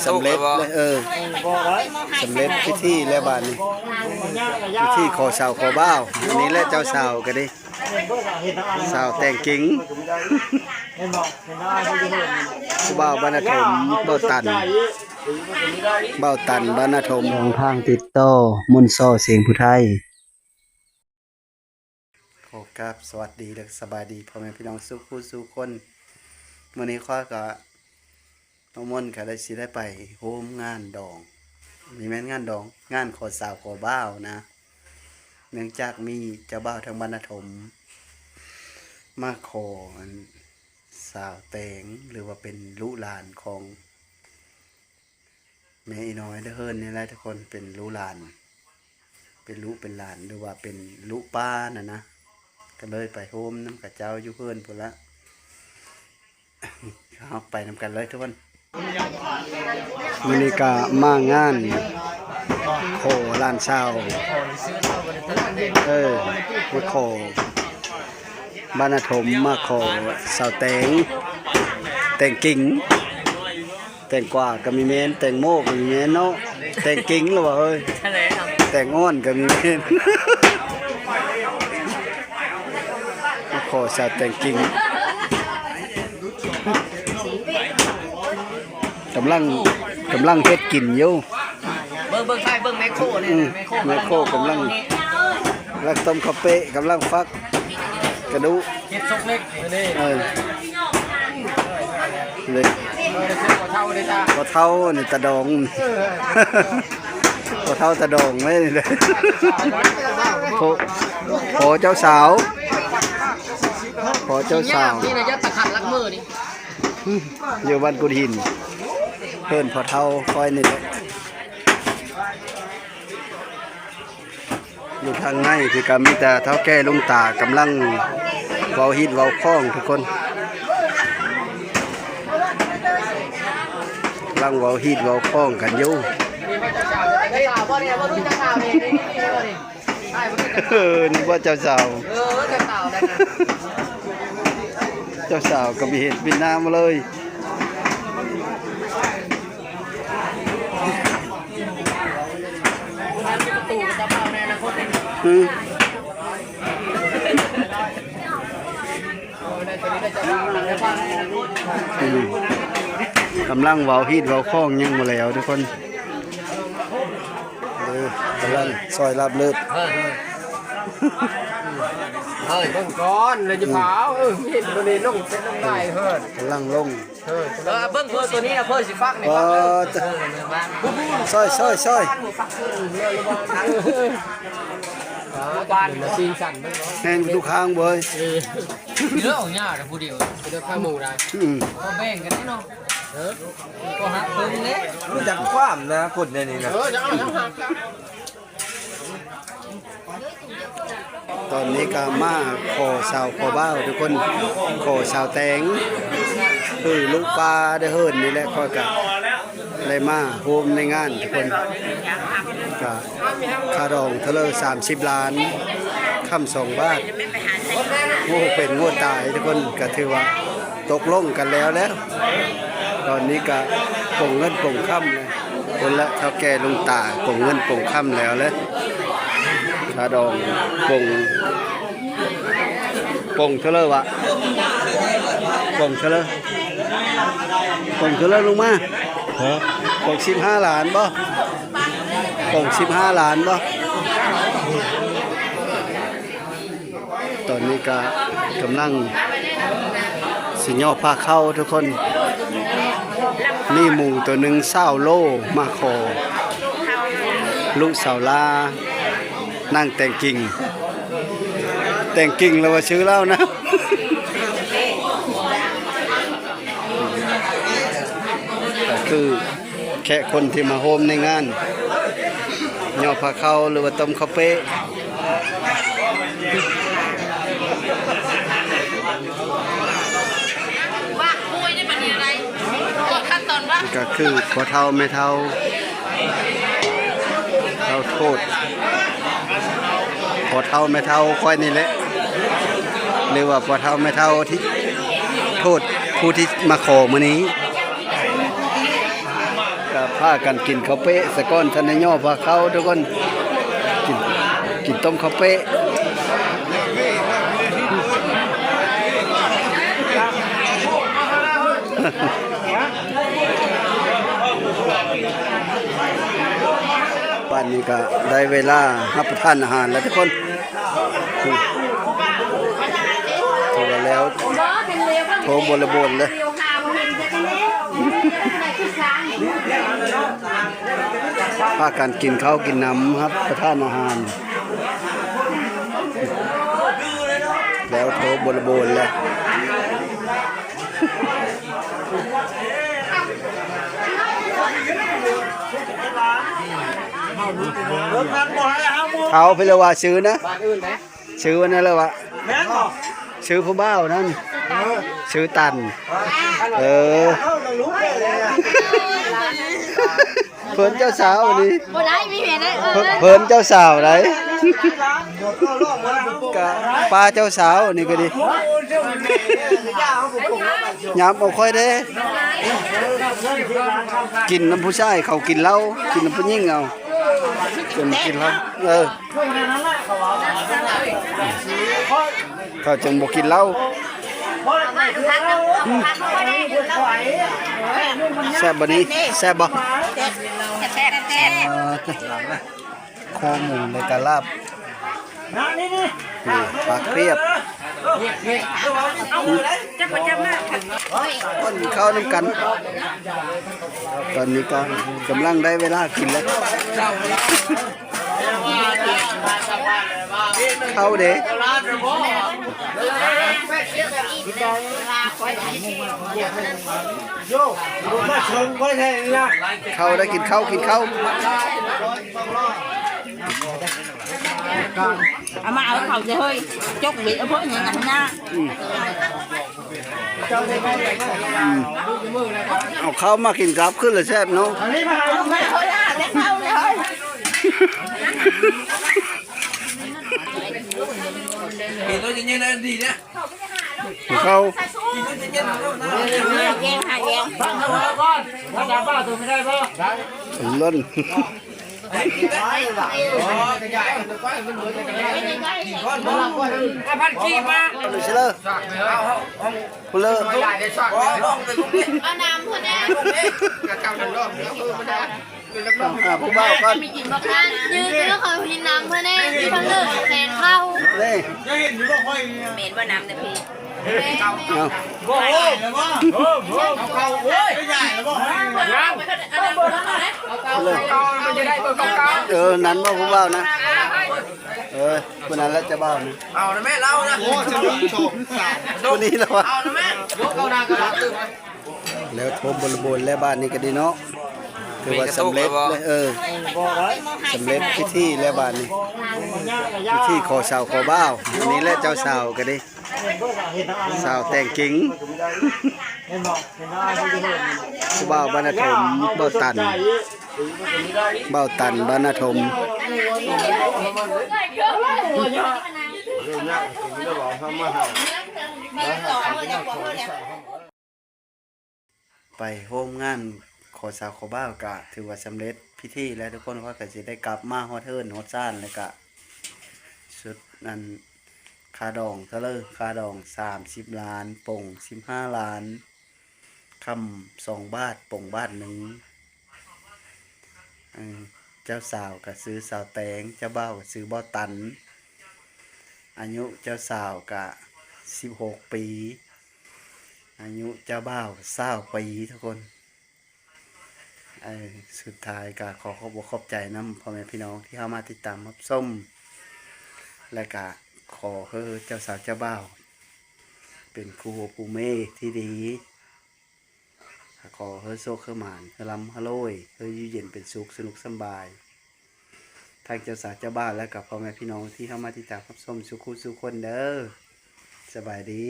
ສຳເລັດ ເອີ ສຳເລັດພິທີແລ້ວບາດນີ້ ພິທີຂໍສາວຂໍບ່າວ. ອັນນີ້ແຫຼະເຈົ້າສາວກໍດີ ສາວແຕ່ງກິ່ງ ຜູ້ບ່າວບ້ານນາຖົມ ບ່າວຕັນ ບ່າວຕັນບ້ານນາຖົມ. ຊ່ອງທາງຕິດຕໍ່ ມົນຊໍ ສຽງຜູ້ໄທ. ຂໍກາບສະຫວັດດີ ແລະ ສະບາຍດີພໍ່ແມ່ພີ່ນ້ອງສູ່ຜູ້ສູ່ຄົນ. ມື້ນີ້ຂ້ອຍກະ ນ້ອງມົນກະໄດ້ ຊິໄດ້ໄປໂຮມງານດອງ ບໍ່ແມ່ນງານດອງ ງານຂໍສາວຂໍບ່າວນະ. ເນື່ອງຈາກມີເຈົ້າບ່າວທາງບ້ານນາຖົມມາຂໍອັນສາວແຕງ ຫຼືວ່າເປັນລູກຫຼານຂອງ ແມ່ອີນ້ອຍເດີເຮີນນີ້ແຫຼະທຸກຄົນ ເປັນລູກຫຼານ ເປັນລູກເປັນຫຼານ ຫຼືວ່າເປັນລູກປ້າຫັ້ນນະ ກໍເລີຍໄປໂຮມນຳເຂົາເຈົ້າຢູ່ເຮືອນພຸ້ນລະ. ເຮົາໄປນຳກັນເລີຍທຸກຄົນ. ມື້ນີ້ກະມາງານຂໍຫຼານສາວ ເອີ ມາຂໍ ບ້ານນາຖົມ ມາຂໍສາວແຕງ ແຕງກິ່ງ ແຕງກວາກໍມີແມ່ນ ແຕງໂມກໍມີແມ່ນເນາະ ແຕງກິ່ງລະວ່າເຮີ້ຍ ແຕງອ່ອນກໍມີແມ່ນ. ມາຂໍສາວແຕງກິ່ງ ກຳລັງ ກຳລັງເຮັດກິນຢູ່. ເບິ່ງ ເບິ່ງໃສ່ ເບິ່ງແມໂຄນີ້ ອືມ ແມໂຄ ແມໂຄກຳລັງ ກຳລັງຕົ້ມເຂົ້າເປະ ກຳລັງຟັກກະດູກ ເຮັດສົກເລັກ ເອີ ເລັກ ເອີ ພໍ່ເຖົ້າເດ້ຈ້າ ພໍ່ເຖົ້ານີ້ຕາດອງ ເອີ ພໍ່ເຖົ້າຕາດອງເລີຍ ພໍ່ ພໍ່ເຈົ້າສາວ ພໍ່ເຈົ້າສາວ ນີ້ນະ ຍັດຕະຂັນລັກມືນີ້ ຢູ່ບ້ານກຸດຫີນ ເພິ່ນພໍ່ເຖົ້າຂ້ອຍນີ້ແຫຼະ. ຢູ່ທາງໃນພີ້ກໍມີແຕ່ເຖົ້າແກ່ລຸງຕາກຳລັງເວົ້າຮີດເວົ້າຄອງທຸກຄົນ ກຳລັງເວົ້າຮີດເວົ້າຄອງກັນຢູ່. ເອີ ນີ້ບໍ່ເຈົ້າສາວ ເອີ ເຈົ້າສາວ ເຈົ້າສາວກໍມີເຫັນເປັນໜ້າມາເລີຍ. ອືມ ອືມ ກຳລັງເວົ້າຮີດເວົ້າຄອງຍັງບໍ່ແລ້ວທຸກຄົນ. ເອີ ກຳລັງຊອຍລາບເລີດ ເຮີ້ຍ ເຮີ້ຍ ເບິ່ງກ່ອນ ແລ້ວຈະພາ ເອີ ເຫັນບໍ່ໄດ້ລົງເປັນລົງລາຍ ເຮີ້ຍ ກຳລັງລົງ ເອີ ເບິ່ງເພິ່ນໂຕນີ້ນະ ເພິ່ນຊິຟັກນີ້ ເອີ ຊອຍ ຊອຍ ຊອຍ ບານ ແຮງທຸກທາງເວີຍ ເອີ ເລື່ອງຍາກແຕ່ຜູ້ດຽວ ເລື່ອງຂ້າໝູ່ໄດ້ ອືມ ກໍແບ່ງກັນເນາະ ເອີ ກໍຫັກເພິ່ນເດ້ ຮູ້ຈັກຄວາມນະ ຄົນໃນນີ້ນະ ເອີ ຈະເອົາຫຍັງຫາ ຕອນນີ້ກໍມາຂໍສາວຂໍບ່າວທຸກຄົນ ຂໍສາວແຕງ ຄືລູກປ້າໄດ້ເຮີນນີ້ແຫຼະ ຂ້ອຍກໍໄດ້ມາໂຮມໃນງານທຸກຄົນ ກໍຄ່າດອງເທື່ອລະສາມສິບລ້ານ ຄຳສອງບາດ ໂອ້ ເປັນງົວຕາຍທຸກຄົນ ກໍຖືວ່າ ຕົກລົງກັນແລ້ວແຫຼະ ຕອນນີ້ກະປົງເງິນປົງຄຳແລ້ວ ຄົນລະເຖົ້າແກ່ລຸງຕາປົງເງິນປົງຄຳແລ້ວແຫຼະ ຄ່າດອງປົງ ປົງເທົ່າໃດວະ ປົງເທົ່າໃດ ປົງເທົ່າໃດລຸງມາ ຮະ ປົງສິບຫ້າລ້ານບໍ່ ປົງສິບຫ້າລ້ານບໍ່? ຕອນນີ້ກະກຳລັງຊິຍໍ້ຜ້າເຂົ້າທຸກຄົນ ມີໝູໂຕໜຶ່ງຊາວໂລມາຂໍ ລູກສາວລານາງແຕງກິ່ງ ແຕງກິ່ງລະວ່າຊື່ລາວນະ ກະຄື ແຂກຄົນທີ່ມາໂຮມໃນງານ ຍໍ້ຜ້າເຂົ້າ ຫຼືວ່າຕົ້ມເຂົ້າເປະ ກໍຄືພໍ່ເຖົ້າແມ່ເຖົ້າ ເຖົ້າໂທດ ພໍ່ເຖົ້າແມ່ເຖົ້າຂ້ອຍນີ້ແຫຼະ ຫຼືວ່າພໍ່ເຖົ້າແມ່ເຖົ້າທີ່ ໂທດ ຜູ້ທີ່ມາຂໍມື້ນີ້. ກໍພາກັນກິນເຂົ້າເປະສາກ່ອນ ທັນໄດ້ຍໍພາເຂົ້າທຸກຄົນ ກິນ ກິນຕົ້ມເຂົ້າເປະ. ບັດນີ້ກໍໄດ້ເວລາຮັບປະທານອາຫານແລ້ວທຸກຄົນ. ຖືວ່າແລ້ວ ໂທບໍລິໂພກເລີຍ. ພາກັນກິນເຂົ້າກິນນ້ຳ ຮັບປະທານອາຫານ ແລ້ວໂທບໍລິໂພກແລ້ວ. ເຂົາເພິ່ນລະວ່າຊື່ນະ ຊື່ອັນນັ້ນລະວ່າ ຊື່ຜູ້ບ່າວນັ້ນ ຊື່ຕັນ. ເອີ ເພິ່ນເຈົ້າສາວນີ້ ບໍ່ໄດ້ມີແມ່ນໄດ້ ເອີ ເພິ່ນເຈົ້າສາວໃດ ກະປ້າເຈົ້າສາວນີ້ກໍດີ ຍາມເອົາຂ້ອຍເດ້ ກິນນຳຜູ້ຊາຍ ເຂົາກິນເຫຼົ້າ ກິນນຳຜູ້ຍິງເອົາ ເພິ່ນກິນເຫຼົ້າ ເອີ. ເຂົາຈຶ່ງບໍ່ກິນເຫຼົ້າ. ແຊບບໍ່ນີ້? ແຊບບໍ່? ແຊບ ແຊບ ແຊບ ເອີ ຄໍໝູ ແລ້ວກະລາບ ນີ້ ຜັກພຽບ. ກິນເຂົ້ານຳກັນ ຕອນນີ້ກໍກຳລັງໄດ້ເວລາກິນແລ້ວ. ເຂົ້າເດ້ ເຂົ້າໄດ້ ກິນເຂົ້າ ກິນເຂົ້າ. ເອົາມາເອົາເຂົ້າເດີເຮີ້ຍ ຈົກເບັດເອົາເພິ່ນຫຍັງນະ ອືມ ອືມ ເອົາເຂົ້າມາກິນກັບຄືລະແຊບເນາະ. ເຂົ້າ ລົ້ນ ເອົາພັນກີບມາ ເອົາເລີຍ ເອົານ້ຳພຸ້ນແດ່ ຕ້ອງຫາຜູ້ບ່າວກ່ອນ ຢືນຢູ່ເຂົາຫີນນ້ຳເພິ່ນແດ່ ຢູ່ທາງເດີນແຟນເຂົາ ນີ້ ເຫັນບໍ່ຂ້ອຍ ເໝັນບໍ່ນ້ຳນະພີ່? ເອົາ ບໍ່ ບໍ່ ເອົາເຂົ້າ ໂອ້ຍ ເອີ ນັ້ນບໍ່ຜູ້ບ່າວນະ ເອີ ຜູ້ນັ້ນລະເຈົ້າບ່າວນະ ເອົານະແມ່ລາວນະ ຜູ້ນີ້ລະວ່າ ເອົານະແມ່ ແລ້ວໂທບໍລິໂພກແລ້ວບາດນີ້ກໍດີເນາະ ຖືວ່າສຳເລັດແລ້ວ ເອີ ສຳເລັດພິທີແລ້ວບາດນີ້ ພິທີຂໍສາວຂໍບ່າວ ອັນນີ້ແຫຼະເຈົ້າສາວກໍດີ ສາວແຕ່ງຈິງ ຜູ້ບ່າວບ້ານນາຖົມ ບ່າວຕັນ ບ່າວຕັນບ້ານນາຖົມ. ໄປໂຮມງານຂໍສາວຂໍບ່າວກະຖືວ່າສຳເລັດພິທີແລ້ວທຸກຄົນ ຂ້ອຍກະຊິໄດ້ກັບມາຮອດເຮືອນຮອດຊານ ແລ້ວກະສຸດນັ້ນ ຄ່າດອງເທົ່າເລີ ຄ່າດອງສາມສິບລ້ານ ປົງສິບຫ້າລ້ານ ຄຳສອງບາດ ປົງບາດໜຶ່ງ. ເອີ ເຈົ້າສາວກະຊື່ສາວແຕງ ເຈົ້າບ່າວກະຊື່ບ່າວຕັນ ອາຍຸເຈົ້າສາວກະສິບຫົກປີ ອາຍຸເຈົ້າບ່າວຊາວປີທຸກຄົນ. ເອີ ສຸດທ້າຍກະຂໍຂອບອົກຂອບໃຈນຳພໍ່ແມ່ພີ່ນ້ອງທີ່ເຂົ້າມາຕິດຕາມຮັບຊົມ ແລະກະຂໍໃຫ້ເຈົ້າສາວເຈົ້າບ່າວເປັນຄູ່ຮູ້ຄູ່ເມທີ່ດີ. ຂໍໃຫ້ໂຊກໃຫ້ໝານ ໃຫ້ລ່ຳໃຫ້ລວຍ ໃຫ້ຢູ່ເຢັນເປັນສຸກ ສະໜຸກສະບາຍ ທັງເຈົ້າສາວເຈົ້າບ່າວ ແລະກະພໍ່ແມ່ພີ່ນ້ອງທີ່ເຂົ້າມາຕິດຕາມຮັບຊົມສູ່ຄູ່ສູ່ຄົນເດີ. ສະບາຍດີ.